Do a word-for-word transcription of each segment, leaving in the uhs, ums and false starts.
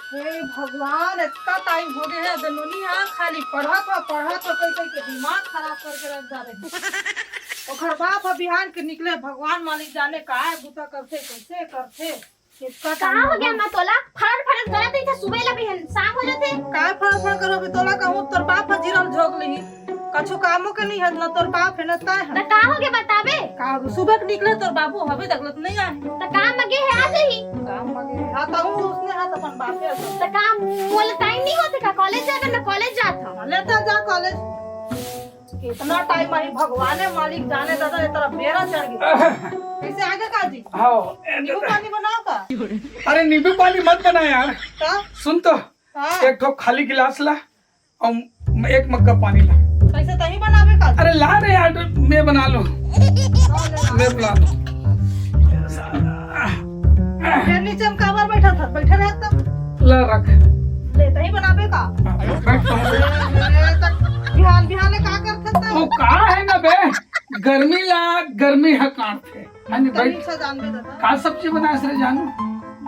हे भगवान, इतना टाइम हो गया है, दनोनी हा खाली पढ़त हो, पढ़त हो, कई कई के दिमाग खराब करके रख जा रहे। ओकर बाप ह बिहान के निकले, भगवान मालिक जाने काय बुता करथे, कैसे करथे। इतना कहाँ टाइम हो गया हो। मैं तोला फरट फरट करत रही था, सुबह ला बिहान शाम हो जाथे। काय फरट फरट करो बे, तोला कहूँ तोर बाप ह जीरल झोंक लिही। कछु कामो के नहीं है, ना तोर बाप है, ना तय है। त का हो गया बताबे? का हो गया? सुबह के निकले तोर बाबू, अभी तक लत नहीं आए। त काम म गे है, आ जाही। काम म गे है। हाँ, त हूँ उसने हाथ अपन बापे असन। त काम मोला टाइम नहीं होते का? कॉलेज जाए बर, मैं कॉलेज जात हूँ। ले त जा कॉलेज। कितना टाइम आही, भगवाने मालिक जाने दादा, ये तरह बेरा चढ़ गया। कैसे आगे का जी? हाँ। नींबू पानी बनाओ का? अरे नींबू पानी मत बना यार। का? सुन तो, हाँ। एक ठो खाली गिलास ला और एक मग्गा पानी ला। कैसे तही बनाबे का? अरे ला रे यार, मैं बना लूँ। हाँ, ले ला। मैं बना लूँ। फिर नीचे में काबर बैठा था? बैठे रह तब। ला रख। ले, तही बनाबे का? हाँ, बैठ तो। ए, तक बिहान, बिहान ले का करत हस? वो का है ना बे, गर्मी ला, गर्मी है काट के। हाँ जी, तो बैठ। नीचे जानबे दादा। का सब्जी बनाए रे जानू?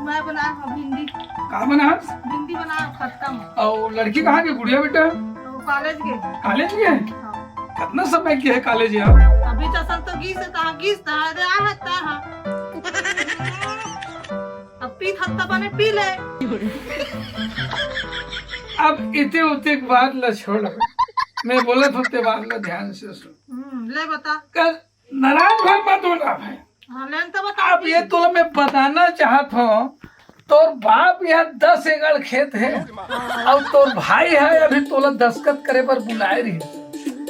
मैं बनाए हूँ भिंडी। का बनाए? भिंडी बनाए हूँ, खट्टा में। और लड़की कहाँ गई, गुड़िया बेटा? वो कॉलेज गए। कॉलेज गए? हाँ। कितना समय के है कॉलेज यार? अभी तो असल तो गीस है, तहाँ गीस, तहाँ रे आ है, तहाँ। अब पी थत्ता बने पी ले। अब इते उते के बात ला छोड़, मैं बोलत हूँ ते बात ला ध्यान से सुन। हम्म, ले बता। कल नाराज भर मत होना भाई। हाँ, लेन तो बता अब दी। ये तोला मैं बताना चाहत हूँ, तोर बाप यहाँ दस एकड़ खेत है और तोर भाई है अभी तोला दस्खत करे बर बुलाए रही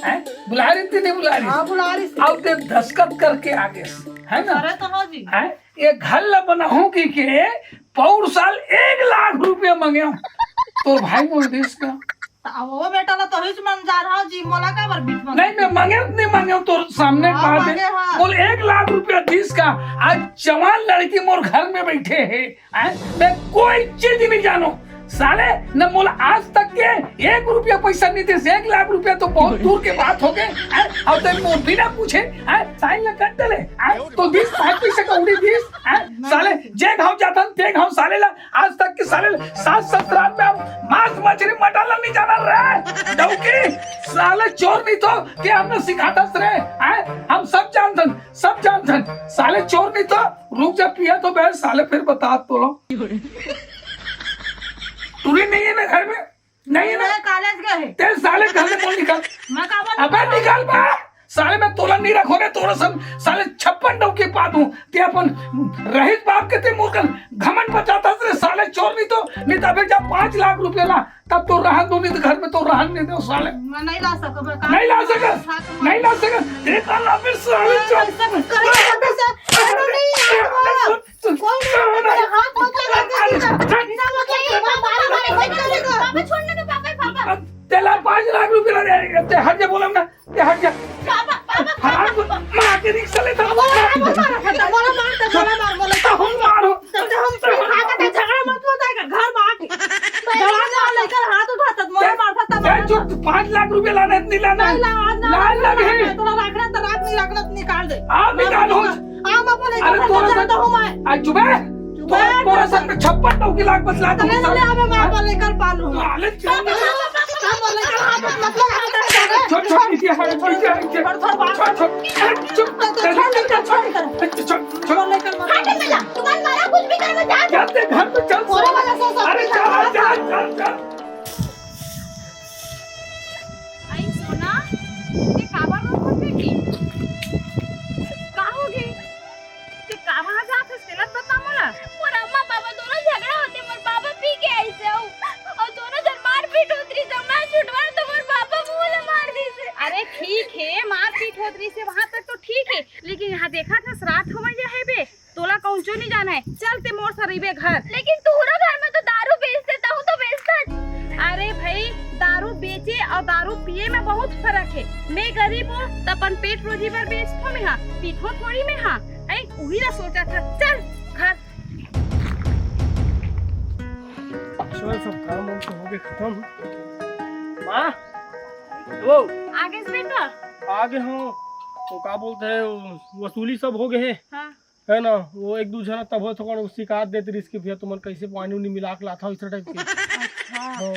है, बुलाए रही थी, नहीं बुलाए रही? हाँ, बुलाए रही थी। अब ते दस्खत करके आ गए, है ना? अरे तो हो जी। हैं? ये घर ला बनाहूं की के पौर साल एक लाख रुपया मांगे हूँ। तोर भाई मोल दिस का? अब वो बेटा ला तो हिच मन जा रहा जी, मोला का बर बीच में? नहीं, मैं मांगे नहीं मांगे हूँ, तोर सामने हाँ, बात मांगे है। हाँ। बोल एक लाख रुपया दिस का। आज जवान लड़की मोर घर में बैठे है, हैं? मैं कोई चीज नहीं जानू। साले न मोला आज तक के एक रुपया पैसा नहीं दे, एक लाख रुपया तो बहुत दूर के बात हो गए, हैं? और तब मोर बिना पूछे, हैं? साइन ला कर दे ले, हैं? तो दिस पाँच पैसे का उड़ी दिस, हैं? साले जे घाव जाता ते घाव साले ला आज तक के साले सात ससुराल में हम मांस मछली मटन ला नहीं जाना रे डौकी। साले चोर नहीं तो क्या हमने सिखाता रे, हैं? हम सब जानतन, सब जानतन। साले चोर नहीं तो रुक जा पिया तो बहन साले फिर बता तो लो। टूरी नहीं है ना घर में? नहीं है ना? मैं कॉलेज गए है। तेरे साले घर से बोल निकल। मैं का बोल अबे निकल बा। साले मैं तोला नहीं रखो रे, तोरा सब साले छप्पन डौकी पा दूं। ते अपन रहीस बाप के ते मोर कर घमंड बचाता रे साले चोर नहीं तो, नहीं तो अबे जा पाँच लाख रुपया ला, तब तो रहन दो, नहीं तो घर में तो रहन नहीं दो साले। मैं नहीं ला सकूं, मैं का नहीं ला सकस, हाँ, तो मैं नहीं ला सकस। देख ला फिर साले नहीं चोर। ला सकस, करे तो कैसे? अरे नहीं, नहीं, नहीं, नहीं, सुन, सुन, कोई नहीं, सुन, मेरे हाथ मत लगा दे, अरे, सीधा। सीधा मत लगा, पापा, पापा, पापा, पापा, छोड़ने दो, पापा, पापा। तेला पाँच लाख रुपया दे, ते हट जा बोला ना, ते हट जा। पापा, पापा, हराम को मार के रिक्शा लेता। बोला, बोला, बोला, बोला, मार, तो बोला, मार, बोला। तो हम मारो। तो, तो हम फिर भागा था, झगड़ा मत होता है, घर में आके। झगड़ा ना लेकर हाथ उठाता, मोला मारता, तब ए, मारता। चुप, पाँच लाख रुपया लाना है, नहीं लाना है? नहीं ला, आज ना, लाज आज ना लगे। लाना है, तोला रखना तो राख, नहीं रखना तो निकाल दे। आप निकाल हो। आप अपन लेकर अरे, तोरा जाता सब हूँ मैं। आ, चुप है। चुप तो है। तोरा सब में छप्पन डौकी लाख बस लाख अरे, बस ले, अबे मैं अपन लेकर पालू। साले चोर। मैं अपन लेकर हाथ मत लगा, हाथ मत लगा। छोड़, छोड़, नीचे हट, नीचे हट, नीचे हट। छोड़, छोड़, बात छोड़, छोड़। अरे, चुप। तो, तो छोड़, लेकर छोड़, लेकर। अच्छा, छोड़, छोड़। अपन लेकर मत हट, चला। तुम्हारा मारा कुछ भी कर, मैं जा। जा, ते घर पे चल। पूरा वाला से सब अरे, कुछ चल, करवा चल, दे। चल, चल। आई सोना, ये काबर रो बेटी? का हो गई? ते कहाँ जात हस, तेला बता मोला। मोर अम्मा पापा दोनों झगड़ा होते, मोर पापा पी के आइस हे, अउ दोनों झन मारपीट होत रहिस हे, मैं छुटवाय तो मोर पापा मोला मार दिस हे। अरे ठीक हे, मारपीट होत रहिस हे, वहाँ तक तो ठीक हे, लेकिन यहाँ देखत हस रात होवइया हे बे, तोला कहूँचो नहीं जाना हे, चल ते मोर संग रहिबे घर। लेकिन तोहरो घर में तो दारू बेचथे, तहूँ तो बेचथस। अरे भाई, दारू बेचे अउ दारू पिए में बहुत फरक हे। मैं गरीब हूँ, त अपन पेट रोजी बर बेचथों मैं हा, पीथों थोड़ी मैं हा। हैं, उही ला सोचत हस। चल घर। चल, सब काम वाम तो हो गए खत्म। माँ, वो आगे से बेटा। आगे हूँ, वो का बोलते हैं, वो वसूली सब हो गए है। हाँ। है ना, वो एक दू झन तभो थोकन शिकायत देत रहिस कि भैया तुमन कैसे पानी उनी मिला के लाथा, इस टाइप के। अच्छा। हाँ।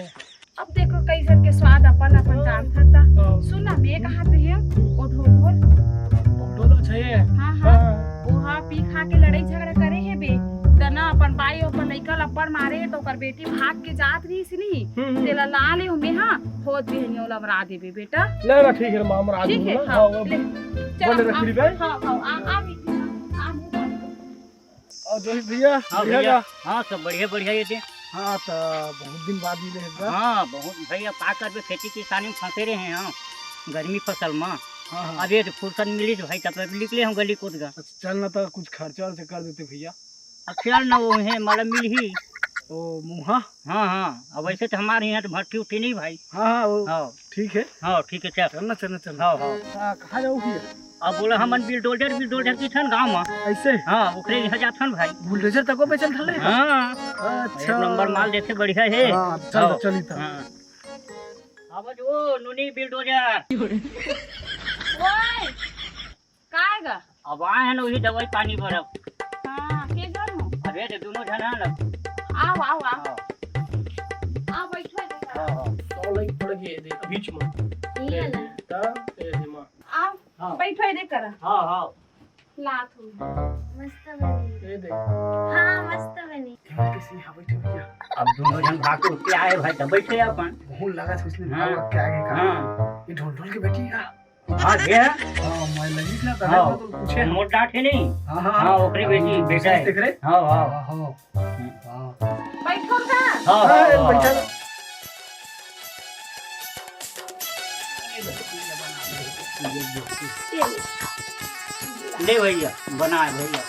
अब देखो, कई झन के स्वाद अपन अपन जानथन। हाँ। सुन ना, मैं कहा तो हे, ओ ढोल ढोल। ढोल ढोल अच्छा हे। हाँ, हाँ। हाँ। ओहा पी खा के लड़ाई झगड़ा करे हे बे। त ना अपन बाई, अपन लइका लप्पड़ मारे हे, त ओकर बेटी भाग के जात रहिस नहीं। हम्म, हम्म। तेला ला ले, ओमे हा, होत बिहनिया ओला मरा देबे बेटा। ले ना, ठीक है, माँ, मरा ठीक है, दूंगा। हाँ, हाँ, वो ले। चल, बंद रख आ, ली बे। हाँ, हाँ, आ, आ, आ, आ, आ। और जोहित भैया, हाँ बढ़िया भैया, का? हाँ, सब बढ़िया, बढ़िया ये दे। हाँ, तो बहुत दिन बाद मिले हैं बा। हाँ, बहुत भैया, का करबे, खेती किसानी में फंसे रहे हैं, हाँ, गर्मी फसल में। हाँ, हाँ। अब ये तो फुर्सत मिली तो भाई, तब तक निकले हम गली कूद का। अच्छा, चल ना, तो कुछ खर्चा वर्चा कर देते भैया। अब चल ना, वो है, मतलब मिल ही। ओ, मुहा? हाँ, हाँ, अब वैसे तो हमारे यहाँ तो भट्टी उट्टी नहीं भाई। हाँ, हाँ, वो हाँ। ठीक है। हाँ, ठीक है, चल। चल ना, चल ना, चल ना। हाँ, हाँ। हाँ, कहाँ जाओ भैया? अब बोला हमन बिलडोजर, बिलडोजर की थन गाँव में। ऐसे? हाँ, ओकरे यहाँ जाथन भाई। बुलडोजर तको बेचन थले? हाँ। अच्छा। एक नंबर माल देखे बढ़िया है। हाँ, चल, हाँ। चल इधर। हाँ। अब जो नूनी बिलडोजर। ओए, काय गा? अब आए हैं ना वही दवाई पानी बरफ। हाँ, के जन हो? अरे, तो दोनों जन है ना। आओ, आओ, आओ। हाँ। आओ, बैठो, बैठो। हाँ, हाँ। तो लई पड़ गए दे, बीच में। ये ले। ता, ये दे माँ। आओ, हाँ। बैठो, ये दे करा। हाँ, हाँ। लात हूँ। मस्त बनी। ये दे। हाँ, मस्त बनी। यहाँ कैसे यहाँ बैठे भैया? अब दोनों जन भाग के उठ के आए भाई, तब बैठे अपन। बहुत लगा था उसने हाँ। भाग के आगे का। हाँ। ये ढोल ढोल के बैठी का? हाँ, ये है। हाँ, मैं लगी था, तभी हाँ। तो पूछे। मोट डांट है नहीं? हाँ, हाँ, हाँ, हाँ। ओकरे बेटी, हाँ, बेटा है। देख रहे? हाँ, हाँ। हाँ, हाँ। हाँ। बैठो का? हाँ, हाँ, हाँ, हाँ, बैठा हाँ। ले भैया, बनाए भैया।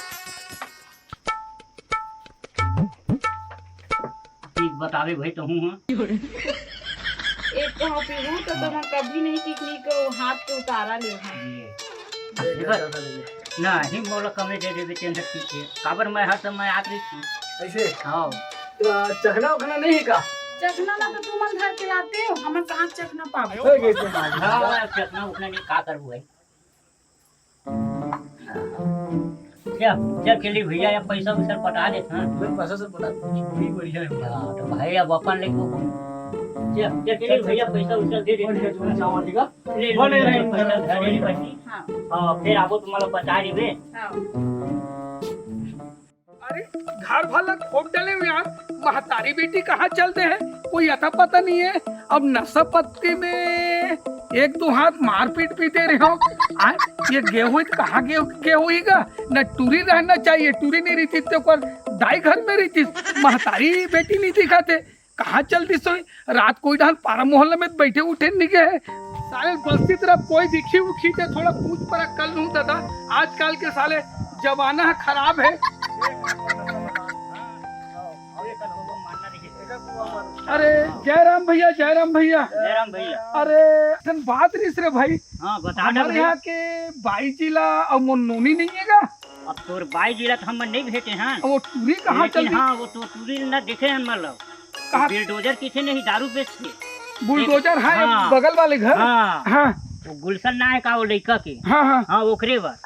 चीज बतावे भाई तो हूँ, हाँ। एक कहाँ पीहू तो तुम कभी नहीं किकनी को हाथ के उतारा ले, हाँ। ये। नहीं, मोला कमे दे देबे, टेंशन पीछे। काबर मैं हर समय आत रही हूँ। ऐसे? हाँ। तो चखना उखना नहीं है का? चखना ना तो तुमन घर के लाते हो, हमन कहाँ चखना पाबो? हो गई तुम्हारी। हाँ, चखना उखना नहीं, का करबो भाई? चल, चल के लिए भैया, या पैसा वैसा पटा दे, हाँ। मैं पैसा से पटा, भी बढ़िया है। हाँ, तो भाई, अब अपन लेके वो, चल, चल के लिए भैया, पैसा वैसा दे दे। बढ़िया, जो चावल लेगा। ले, ले, बने ले, रहे, पैसा धरे ले, भाई। हाँ। हाँ, फिर आपको तुम्हारा बता रही बे। हाँ। अरे, घर भर ला खोद डले हो यार, महतारी बेटी कहाँ चल दे है, कोई अता पता नहीं है। अब नशा पत्ती में एक दो हाथ मारपीट भी दे रहे हो। आ, ये गे हुई तो कहाँ गे, गे हुई गा? न टूरी रहना चाहिए, टूरी नहीं रहती तो कर दाई घर में रहती, महतारी बेटी नहीं दिखाते। कहाँ चल दिस होही? रात कोई डाहर पारा मोहल्ला में बैठे उठे नहीं गए। साले बस्ती तरफ कोई दिखी उखी ते थोड़ा पूछ परख कर लूं दादा। आजकल के साले जमाना खराब है। अरे जयराम भैया, जयराम भैया। जयराम भैया। अरे असन बात रहिस रे भाई। हाँ, बता ना हमारे भैया। यहाँ के बाई जी ला और मोर नोनी नहीं है का? अब तोर बाई जी ला तो हम नहीं भेटे हैं। वो टूरी कहाँ लेकिन चल दी? हाँ, वो तो टूरी ना देखे हैं मतलब। कहाँ? बिलडोजर किसे नहीं, दारू बेचते। बुलडोजर है, हाँ। बगल वाले घर। हाँ। हाँ। वो गुलशन ना है का, वो लइका के? हाँ, हाँ। हाँ, ओकरे बर।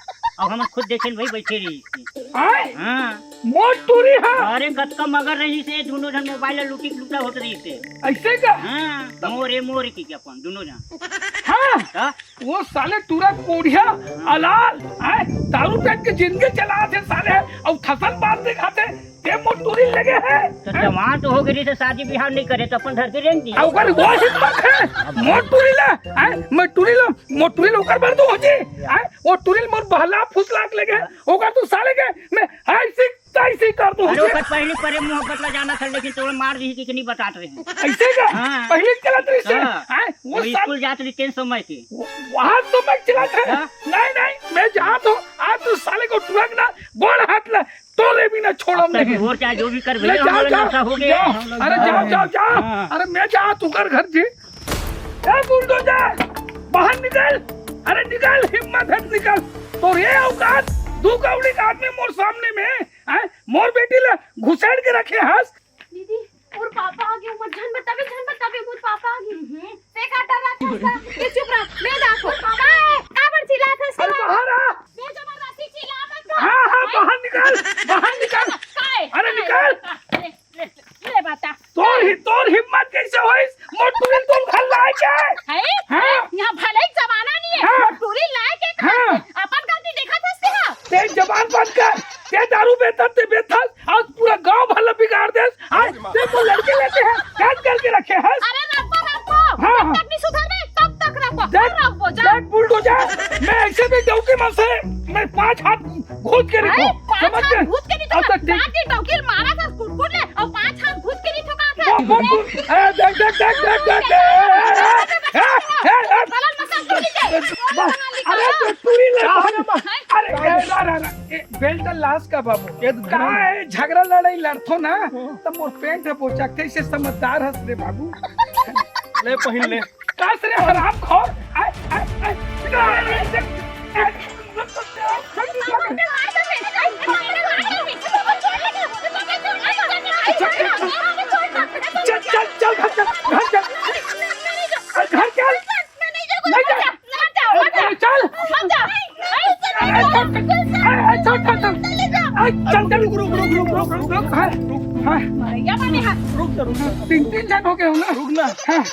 अब हम खुद देखे भाई, बैठे रही इसकी। आए? हाँ। मोर टूरी है। अरे, कतका मगर रही से, दोनों जन मोबाइल लुटी लुटा होत रही से। ऐसे का? हाँ, मोरे, मोरे की अपन, दोनों जन। हाँ। का? वो साले टूरा कोढ़िया अलाल, आए, दारू पी के जिंदगी चलाथे साले, अउ थसन बात दिखाथे, ते मोर टूरी लगे है। तो जवान तो हो गई से शादी बिहाव नहीं करे, तो अपन घर के रेंग दी। अउ ओकर वो हिम्मत है, मोर टूरी ला, आए, मैं टूरी ला, मोर टूरी ला ओकर बर तो हो जी, आए, वो टूरी ला मोर बहला फुसला के लगे, ओकर तो साले के, मैं हाय सिक ताई से कर दो अरे, जी। ओकर पहली परे मोहब्बत ला जाना था, लेकिन तोला मार दी कि, कि नहीं बतात रहे हैं। ऐसे का? हाँ। पहले चलत रही से? हाँ। हाँ, वो वो साल स्कूल जात रही तेन समय के। वो, वहाँ समय चलत है। हाँ। नहीं, नहीं, मैं जात हूँ, आज तो साले को टुरक ना, गोड़ हाथ ला, तोले भी ना छोड़म अब तक नहीं। और चाहे जो भी कर ले, भैया, जाओ, हमारा जाओ, नशा हो गया। जाओ। अरे, जाओ, हाँ। जाओ, जाओ। हाँ। अरे, मैं जात हूँ घर, घर जी। ए, बुलडोजर, बाहर निकल। अरे, निकल, हिम्मत है, निकल। तोर ये औकात, दू कौड़ी का आदमी मोर सामने में, हैं? मोर बेटी ला घुसेड़ के रखे हस। दीदी, मोर पापा आ गे, मोर झन बताबे, झन बताबे, मोर पापा आ गे। हम्म। ते का डर रहा था? ये चुप रह, मैं देखो। का है? का बर चिल्लात हस? अरे बाहर आ। मैं जबरदस्ती चिल्लात हस। हाँ, हाँ, हैं? बाहर निकल। बाहर निकल। काय? अरे निकल। ले, ले, ले बता। तोर ही, तोर हिम्मत कैसे होइस? मोर टूरी ल तोर घर लाए के? है? हाँ। यहाँ भले ही जमाना नहीं है। हाँ। टूरी लाए के कहाँ हाँ। से? अपन गलती देखा था तेरा। ते जबान बंद कर। ते दारू बेचत, ते बेचत, आज पूरा गांव भर ला बिगाड़ देस। आज ते तो लड़के लेते हैं, कैद करके रखे हैं। अरे रखो, रखो। हाँ, जब हाँ। तक नहीं सुधरबे, तब तक रखो। देख, रखो, जा। देख बुलडोजर, मैं ऐसे भी डौकी मन से, मैं पांच हाथ घूंट के अरे, निकलूं। पांच समझ हाथ गए? घूंट के नहीं अच्छा, ठोका। ठीक। सात ही डौकी मारा था, कुट कुट ले, और पांच हाथ घूंट के नहीं ठोका था। वो, वो, वो, ए, देख, देख, देख, देख, देख, ए, ए, ए, ए, ए, ए, गलत मत समझ लीजिए। बस, अरे, तो टूरी ले, क्या हो गया, माँ? अरे, ए, रा, रा, रा, ए, बेल्ट लास का बाबू। ये तो का है, झगड़ा लड़ाई लड़थो ना, हाँ। तो मोर पेंट है बोचक, कैसे समझदार हस रे बाबू। ले, पहिन ले। कास रे हरामखोर। आय, आय, आय। चल, चल, चल, घर चल, घर चल। घर चल। नहीं जा। अरे, चल। अरे, चल, चल, चल। अरे, चल, चल, रुक, रुक, रुक। हाँ, हाँ। रुक जा, रुक जा। तीन, तीन जन हो गए हो ना। रुक ना। हाँ।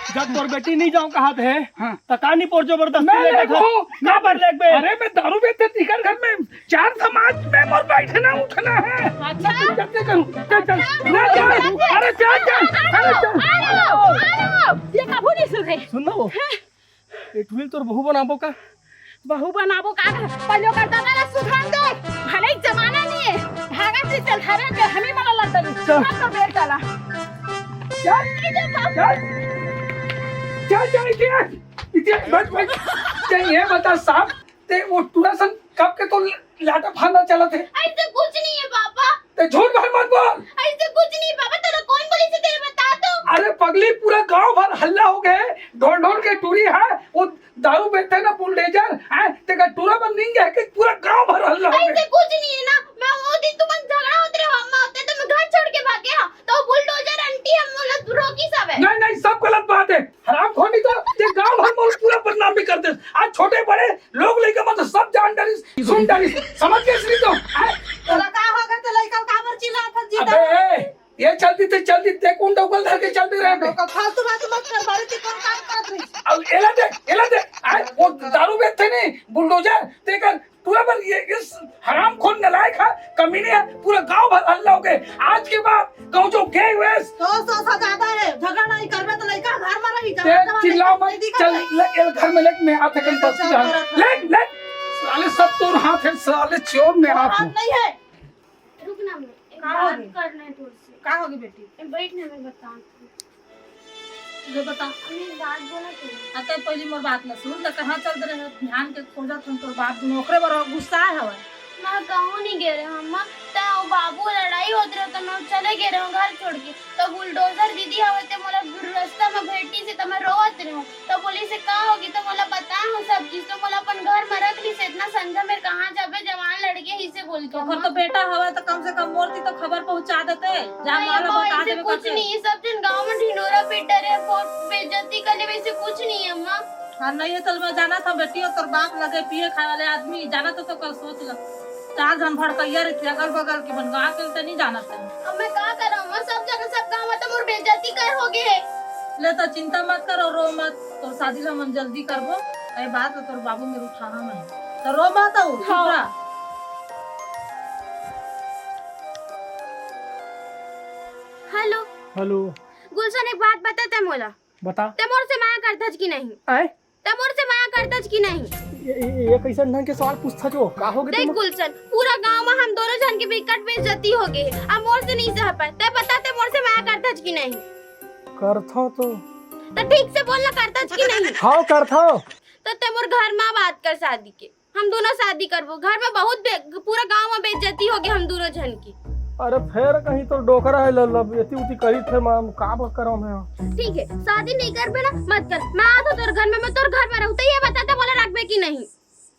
जब तोर बेटी नहीं जाऊं कहा थे, हाँ। त का नहीं पोर जबरदस्ती मैं लेके नहीं था? वो। ना पर लेके बे। अरे, मैं दारू बेचते तीकर घर में चार समाज में मोर बैठना उठना है। अच्छा। मैं तो कैसे करूं? चल, चल। अच्छा। ना जा। अरे, चल, चल। अरे, चल। अरे, अरे, ये कभू नहीं सुधरे। सुन ना वो। ये टूरी ल तोर बहू बनाबो का? बहू बनाबो का? पहले ओकर दादा ला सुधार दे। भले ही जमाना नहीं है। भागा से चल, धरे के हमी मला लड़ दे। चल। अब तो बेल चला। चल। चल, चल, चल, चल। चल, ये बत, बत, चल, ये बता साहब, ते वो टूरा संग कब के तो लाटा फाना चला थे? ऐसे कुछ नहीं है पापा। ते झूठ भर मत बोल। ऐसे कुछ नहीं पापा, तेरा कौन बोली से तेरे बता दो। अरे पगली, पूरा गांव भर हल्ला हो गए, ढोल ढोल के टूरी है, वो दारू बेचते ना बुलडोजर है, तेका टूरा बन नहीं है कि पूरा गांव भर हल्ला हो गए। ऐसे कुछ नहीं है ना, मैं वो दिन तुमन झगड़ा होते रहे, अम्मा होते तो मैं घर छोड़ के भाग गया, तो बुलडोजर आंटी हम लोग रोकी सब है। नहीं, नहीं, सब गलत बात है। हरामखोर नहीं तो ते गांव भर में पूरा बदनामी कर दे। आज छोटे बड़े लोग लइका मन तो सब जान डारिस, सुन डारिस, समझ के इसलिए तो। आय, तोला का हो गए तो लइका काबर चिल्लात हस जी? अबे, ये चलती थे, चलती थे, कौन डौकल धर के चलते रहे बे? डौकल फालतू बात मत कर, बारे ते कौन काम करत रही? अब एला दे, एला दे, आय, वो दारू बेचते नहीं, बुलडोजर, ते कर पूरा बस ये इस हरामखोर नालायक है, कमीने है, पूरा गांव भर हल्ला हो गए। आज के बाद कहूँ जो गए हुए तो सौ सौ ज्यादा है, झगड़ा नहीं करबे तो लइका घर में रही, ते जमा जमा चिल्ला नहीं मत, नहीं चल, दिखा। ले, ये घर में लेके मैं आते कल बस जा। ले, ले, साले सब तो हाथ है, साले चोर में हाथ है। नहीं है। रुक ना, मैं एक का बात होगी? करना है तुझसे। का होगी बेटी? ए, बैठ ना, मैं बताती हूँ। ले बता। अम्मी, एक बात बोला तू। हाँ, तो पहली मोर बात ला सुन, तो कहाँ चल रहे हो? ध्यान के खोजत हम तोर बाप दुनो, ओकरे बर गुस्सा हवय। मैं कहूँ नहीं गे रहे हूँ, अम्मा। त वो बाबू लड़ाई होत रहे, तो मैं चले गे रहे हूँ घर छोड़ के। तो बुलडोजर दीदी हवे, ते मोला रास्ता में भेटी से, तो मैं रोवत रहे हूँ। तो बोली से का होगी, तो मोला बता हूँ सब चीज, तो मोला अपन घर में रख ली से, इतना संझा मेर कहाँ जाबे, जवान लड़के ही से बोल के, ओकर अम्मा। तो बेटा हवा तो कम से कम मोर ती तो खबर पहुंचा देते, जा नहीं, माला अम्मा, बता ऐसे देबे कुछ करके। नहीं है, सब जन गांव में ढिंडोरा पीट डरे हैं, बहुत बेइज्जती कर ले, वैसे कुछ नहीं है अम्मा। हाँ, नहीं है तो मैं जाना था बेटी, और तोर बाप लगे पिए खाए वाले आदमी, जाना तो, तो कल सोच लो। चार जन भड़कैया रहिथे अगल बगल के, मन गाँव के तो नहीं जानत है। अब मैं का करंव, मैं सब जगह सब गाँव में तो मोर बेइज्जती कर हो गए है। ले तो चिंता मत करो, रो मत, तोर शादी ला मन जल्दी करबो। ए बात ला तोर बाबू मेर उठाहा मैं, तो रो मत, अउ चुप हाँ। रह। हेलो। हेलो। गुलशन, एक बात बता ते मोला। बता। ते मोर से मया करथस कि नहीं? आय? ते मोर से मया करथस कि नहीं? ये, ये, ये कैसन ढंग के सवाल पूछथस जो? का हो गए देख तुम? गुलशन, पूरा गांव में हम दोनों झन के बिकट बेइज्जती हो गए है। अब मोर से नहीं सह पाए। ते बता, ते मोर से मया करथस कि नहीं? करथों तो। तो ठीक से बोल ना, करथस कि नहीं? हाँ, करथों। तो ते मोर घर में बात कर शादी के। हम दोनों शादी करबो। घर में बहुत बे-, पूरा गांव में बेइज्जती हो गई हम दोनों झन की। अरे फेर कहीं तो डोकरा है लल्लब, एती उती करी थे माम, का ब-, करो मैं? ठीक है, शादी नहीं करबे ना, मत कर। मैं आत हूँ तोर घर में, मैं तोर घर में रहूँ। तो ये बता, ते मोला रखबे कि नहीं?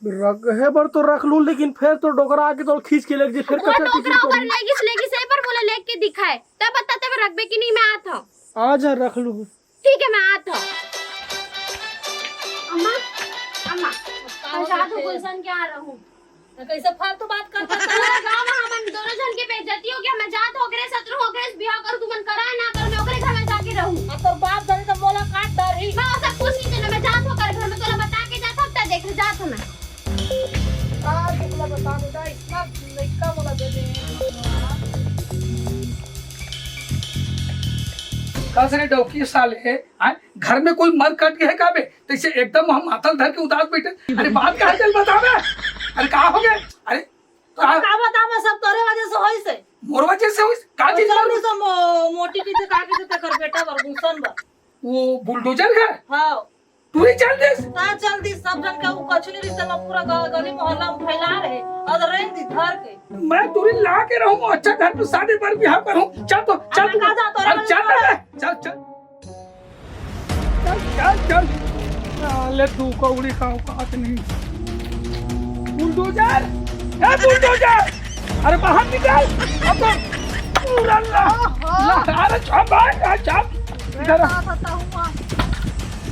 रखे बर तो रख लूँ, लेकिन फेर तो डोकरा आके तो खींच के लेके जे, फेर वो कचर डोकरा किचर ओकर करी। लेगिस, लेगिस, यही पर मोला लेके दिखाए। तब बता, ते रखबे कि नहीं, मैं आत हूँ। आ जा, रख लूँ। ठीक है, मैं आत हूँ। अम्मा, अम्मा, का हो पहचान गए? गुलशन के यहाँ रहूँ। कैसे फालतू बात करता है? पूरा गांव में हमन दोनों झन के बेइज्जती हो गया। मैं जात हो करे शत्रु हो करे बिहाव करू, तुमन करा ना करू, मैं ओकरे घर में जाके रहूं। अब तोर बाप जाने तो मोला काट डारही। मैं सब कुछ नहीं देना, मैं जात हो करे घर में, तोला बता के जात हूं, तब देख जात हूं मैं। आज तुमला बता बेटा, इतना लइका मोला दे दे। कस रे डौकी साले, आय, घर में कोई मर कट गया है का बे? तैसे एकदम हम माथल धर के उदास बैठे। अरे बात का है, चल बता बे। अरे का हो गया? अरे तो का? का बता, मैं सब तोरे वजह से होइस हे। मोर वजह से होइस? का चीज जल्दी मोर? से मो-, मोटी की से का की से तेकर बेटा बर गुलशन बर। वो बुलडोजर है? हाँ। टूरी चल दिस। हाँ, चल दिस। सब जन के वो कछु नहीं रिश्ते में पूरा ग-, गली मोहल्ला में फैला रहे और रेंग दी धर के। मैं टूरी ला के रहूं, अच्छा घर पे शादी बर बिहाव करूं। चल तो, चल तू। का जा, तोरे अब वाले चल तोरे। बे, चल, चल। चल, चल, चल। साले दू कौड़ी का औकात नहीं। बुलडोजर, ए बुलडोजर, अरे बाहर निकल। अब तो पूरा ला-, ला-, अरे चल भाई, आ, चल। इधर आ।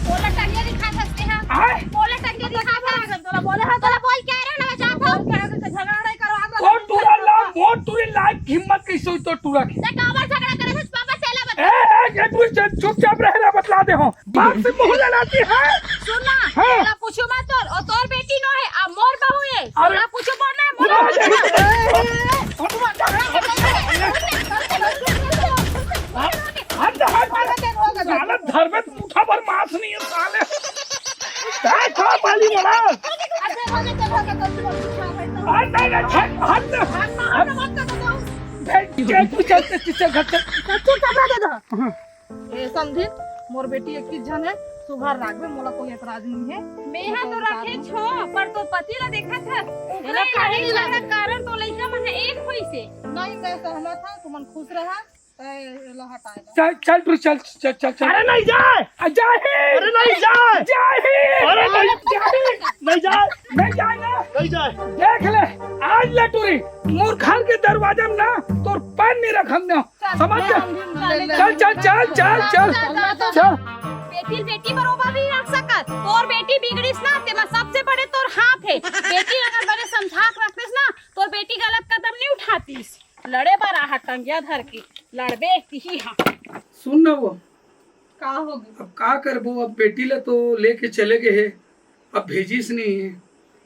बोला टंगे दिखा सकते हैं। आए? बोला टंगे दिखा सकते हैं। तोला बोले हाँ, तोला बोल क्या रहे ना, मैं जाता हूँ। झगड़ा नहीं करो, आप ओ टूरा ला, मोर टूरी लायक हिम्मत कैसे हुई तो टूरा की? ते काबर झगड़ा करे थे, पापा से ला ए, बता। ए, ए, तू चुप-, चुपचाप रह रे, बतला दे हो। बाप से मुंह लड़ाती है। सुन ना, हाँ। तोला कुछ मत तोर, और तोर बेटी नो है, अब मोर बहू है। अरे। तोला कुछ बोलना है, मोर बहू है। हट, हट, हट। साला धर में जूठा भर मांस नहीं है, साले। काय खा पाली बड़ा? अरे, नहीं, नहीं, हट, हट। हट, हट। चल, तू चल, चल, चल, घर चल। चुप, चुप, रह जा। हाँ। ए समधिन, मोर बेटी एक ही झन है, सुघर राखबे, मोला कोई एतराज नहीं है। मेहा तो राखे छो, पर तोर पति ला देखत हस, ओकरे काहे नहीं कारण तो लइका मन ह एक होइसे। नहीं, मैं सहमत हूँ, तुमन खुश रहा, तै एला हटाए ला। चल, चल, तू चल, चल, चल, चल। अरे नहीं जाए। आ, जाए। अरे नहीं जाए। जाए। अरे नहीं जाए। नहीं जाए। नहीं जाए ना। नहीं जाए। देख ले, आज ले टूरी, मोर घर के दरवाजा में ना, तोर पैर नहीं रखन दे। चल, समझ मैं जा। हम भी उनका ले चल, चल, चल, चल, चल। चल, चल, चल। बेटी, बेटी बरोबर नहीं रख सकत। तोर बेटी बिगड़िस ना, तेमा सबसे बड़े तोर हाथ है। बेटी अगर बने समझा के रखतिस ना, तोर बेटी गलत कदम नहीं उठातिस। लड़े बर आहा टंगिया धर के, लड़बे तिही हा। सुन ना वो। का हो गया? अब का करबो, अब बेटी ला तो लेके चले गए है, अब भेजिस नहीं है।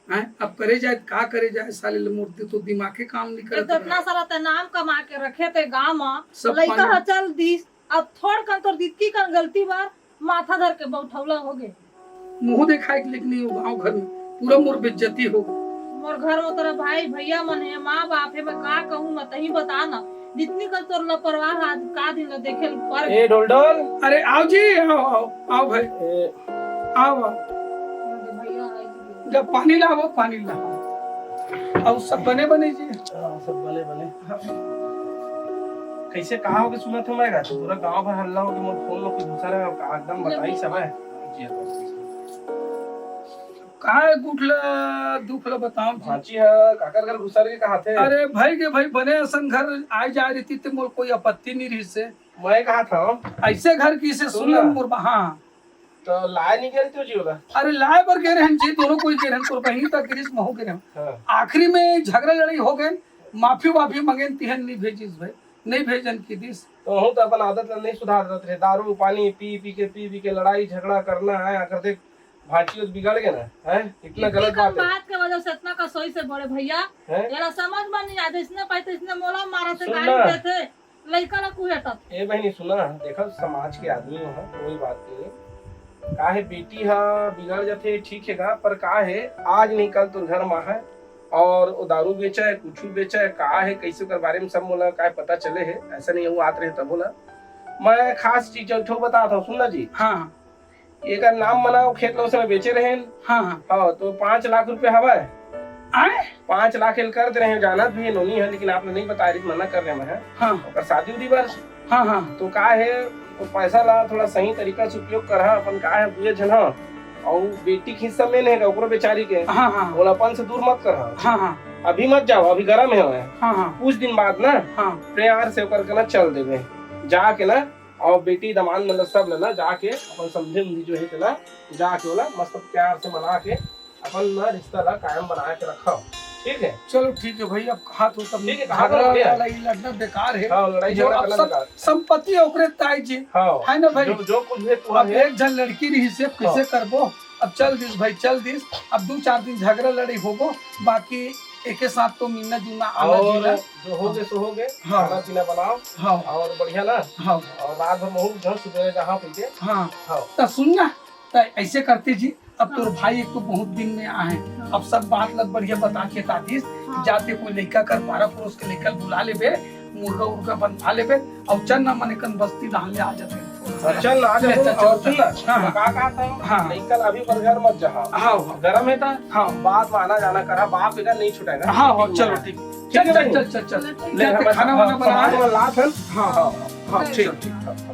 हैं? अब करे जाए, का करे जाए, साले ले मोर दि-, तो दिमागे काम नहीं करत इतना रहा। सारा ते नाम कमा के रखे ते गांव में, सब लइका पानी। ह चल दिस, अब थोड़ कन तोर दितकी कन गलती बार माथा धर के बौठौला हो गए। मुंह देखाए के लेकिन वो गांव घर में पूरा मोर बेइज्जती हो गई। मोर घर में तोरा भाई भैया मन है, माँ बाप है, मैं का कहूँ, मैं तही बता ना, जितनी कन तोर लापरवाह आज का दिन ला देखे ल पर ए ढोलढोल। अरे आओ जी, आओ, आओ, आओ भाई। ए, आओ, आओ। भैया आई जी। जब पानी लाओ, पानी लाओ। आओ, सब बने बने जी। हाँ, सब बने बने। हाँ। कैसे कहाँ हो के सुना था मैं गा? पूरा गांव भर हल्ला हो के मोर फोन में कुछ घुसा रहा है, का एकदम बताई सब है। जी, हाँ। का गुठला दुख ला बताओ जी। भांची है, काकर घर घुसा रहे कहा थे? अरे भाई के भाई बने असन घर आए जाए रही थी, मोर कोई आपत्ति नहीं रही से। मैं कहा था? ऐसे घर की से सुन सुन ले ना। मोर बा-, हाँ। तो लाए नहीं गए तो जी होगा? अरे लाए बर गए रहन जी, दोनों कोई गए रहन, तोर बहिनी तक गिरिस महू गए रहन। हाँ। आखिरी में झगड़ा लड़ाई हो गए, माफी वाफी मंगेन तिहन नहीं भेजिस भाई, नहीं भेजन की दिस। तो हूँ तो अपन आदत ला नहीं सुधार देत रहे, दारू पानी पी पी के, पी पी के लड़ाई झगड़ा करना है, आकर देख भांची तो बिगड़ गए ना, है? इतना इतनी गलत कम बात है। बात के वजह से इतना कसोई से बड़े भैया, हैं? एला समझ में नहीं आते, इसने पाई तो इसने मोला मारा थे, सुन गाली ना। देते। लइका ला कुहेटत। ए बहिनी सुना, देखा समाज के आदमी हो, कोई बात नहीं। काहे बेटी हा बिगड़ जाथे, ठीक है का, पर का है आज नहीं कल तो घर में है और वो दारू बेचा है, कुछ बेचा है, का है, कैसे ओकर बारे में सब मोला का पता चले है, ऐसा नहीं वो आत रहे तब बोला। मैं खास चीज एक ठो बतात हूँ, सुन ना जी। हाँ। एकर नाम मना वो खेत ला उस समय बेचे रहेन। हाँ, हाँ। हाँ, तो पाँच लाख रुपया हवय। आय? पाँच लाख एल कर दे रहे हैं, जानत भी है, नोनी है, लेकिन आपने नहीं बताया, मना कर रहे हैं। हाँ। ओकर शादी उदी बर। हाँ, हाँ। तो का है, वो पैसा ला थोड़ा सही तरीका से उपयोग करहा, अपन का है, बुझे झन हा। और बेटी के हिस्सा में नहीं है, ओकरो बेचारी के। हाँ, हाँ। ओला अपन से दूर मत करहा। हाँ, हाँ। अभी मत जाओ, अभी गरम है। हाँ, हाँ। कुछ दिन बाद ना, हाँ। प्यार से ओकर के ना चल देवे। जाके ना, और बेटी दमांद मन ला सब ला ना जाके अपन समधी उमधी जो है तेला जाके ओला मस्त प्यार से मना के अपन ना रिश्ता ला कायम बना के रखव। ठीक है। चलो ठीक है भाई, अब कहा तो तब ठीक है, कहा झगड़ा तो भैया। लड़ाई लड़ना बेकार है। हाँ, लड़ाई जो झगड़ा अब करना सब बेकार। संपत्ति है ओकरे ताई जी, हाँ, है ना भाई? जो, जो कुछ भी तू अब है। एक झन लड़की रही से कैसे हाँ। करबो? अब चल दिस भाई, चल दिस। अब दो चार दिन झगड़ा लड़ाई होबो, बाकी एके साथ तो मिलना जुलना आना और जुलना। जो हो गए सो हो गए, हाँ। खाना पीना बनाओ हाँ और बढ़िया ना, हाँ और रात भर महू जो सुबह जहाँ पी के हाँ। हाँ। तो सुन ना, तो ऐसे करते जी, अब तोर हाँ। भाई एक तो बहुत दिन में आए हैं, हाँ। अब सब बात लग बढ़िया बता के तादिस, हाँ। जाते कोई लड़का कर पारा पड़ोस के लड़का बुला लेबे, मुर्गा उर्गा बनवा लेबे, और चल ना मने कन बस्ती धान ले आ जाते हैं। चल ना, आ जा। ले, चल, चल, और सुन ना, हाँ। मैं का कहता हूँ, हाँ। लड़का अभी पर घर मत जा। हाँ हाँ गरम है ता, हाँ बात में आना जाना करा, बाप इधर नहीं छुटेगा। हाँ हाँ चलो ठीक, ठीक चल है चल भाई? चल चल चल ले, जाते मैं खाना वाना सामान बना। वामान ला फिर। हाँ हाँ हाँ ठीक ठीक।